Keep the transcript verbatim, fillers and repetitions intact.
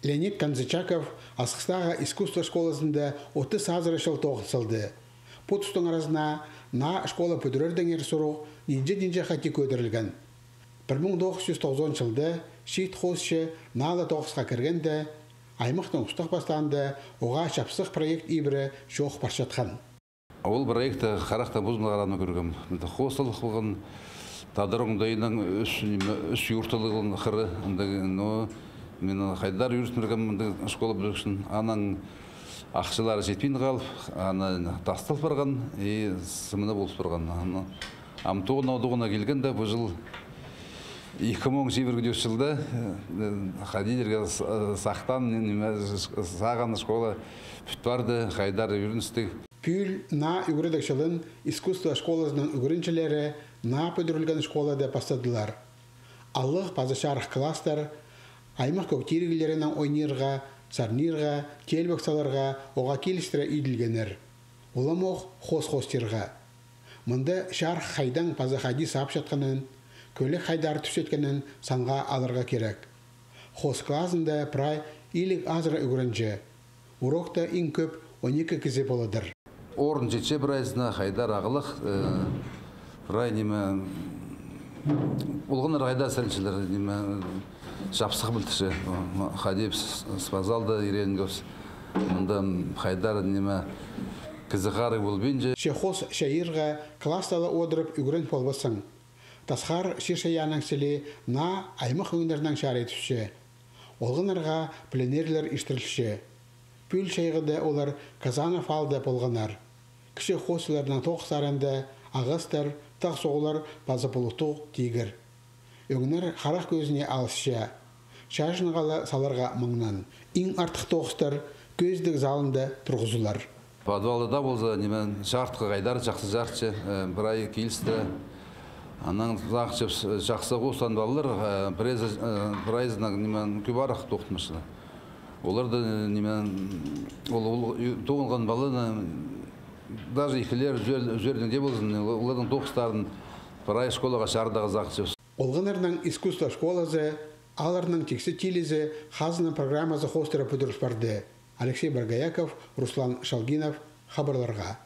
Леонид Канзычаков Асхыстағы искусство школазында отыс азыра чыл тоғын салды. Пу тустың аразына наа школа пӱдірердеңер сурығ нинҷе-нинҷе хати кӧдірілген. Пір муң тоғыс чӱс тоғызон чылда чиит хоосчы наа ла тоғысха кіргенде, аймахтың устағ-пастаанда оға чапсых проект ибіре чоох парчатхан. Ол проектті харахтаң позымда харағына кӧргем. Мында хоосталығ полған, тадар оңдайынаң ӱс, ниме, ӱс юрталығ полған хыры, андағ, но мин хайдар ӱгретпиргем мында школа пӱдірчеткен. Анаң ахчалары читпин халып, ана тастал парған, и сымына полыс парған. Аны ам тоғына, тоғына килгенде, пу чыл, ікі муң чибіргі тӧрт чылда, э, хайди дирге, с-, э, сахтаан, ниме, с-, сағам школа пӱт парды, хайдар ӱгреністіг. Пӱӱл наа ӱгредіг чылын искусство школазының ӱгренҷілері наа пӱдірілген школада пастадылар. Алығ паза чарых класстар, аймах кӧг тиріглерінең ойнирға, сарнирға, теелбек саларға оға килістіре иділгеннер. Уламох хоос хоостирға. Мында чарых хайдаң паза хайди саапчатханын, кӧлек хайдар тӱсчеткенін санға аларға кирек. Хоос клазында прай илиг азыра ӱгренҷі. Урокта иң кӧп он ікі кізі поладыр. Орын читче прайзына, хайдар ағылах, э, прай ниме, олғаннар хайдар сіренчелер, ниме, чапсых пілдірче, хайди с-, спортзалда иреенгебіс. Мында хайдар, ниме, кізі харығ полбинча. Че хоос чайирға класста ла одырып ӱгрен полбассың. Тасхар чир-чайаанның чіли наа аймах ӧңнернең чарай тӱсче. Олғаннарға пленерлер иртірілче. Пӱӱл чайғыда олар Казанов аалда полғаннар. Кічіг хоосчыларның тоғыстарында ағастар, тағ суғлар паза пулуттығ тигір. Ӧңнер харах кӧзіне алысча. Чаҷынға ла саларға маңнаң. Иң артых тоғыстар кӧзідіг залында турғызылар. Подвалда даа полза, ниме, чарытхы хайдар чахсы чарытча, э, прай килістіре. Анаң сағынчабыс, э, чахсы хоостаан палалар, э, прайзы, э, прайзынаң, ниме, кӧп арах тоғынмасчалар. Оларда, ниме, ол, ол, ю-, тоғынған паланы, даже ікілер, ӱзер-, ӱзернең дее ползын, ол-, оларның тоғыстарын прай школаға чарыдарға сағынчабыс. Олғаннарның искусство школазы, аалларның тиксі тилізі хазна программазы хоостыра пӱдіріл парды. Алексей Боргояков, Руслан Шалгинов, хабарларға.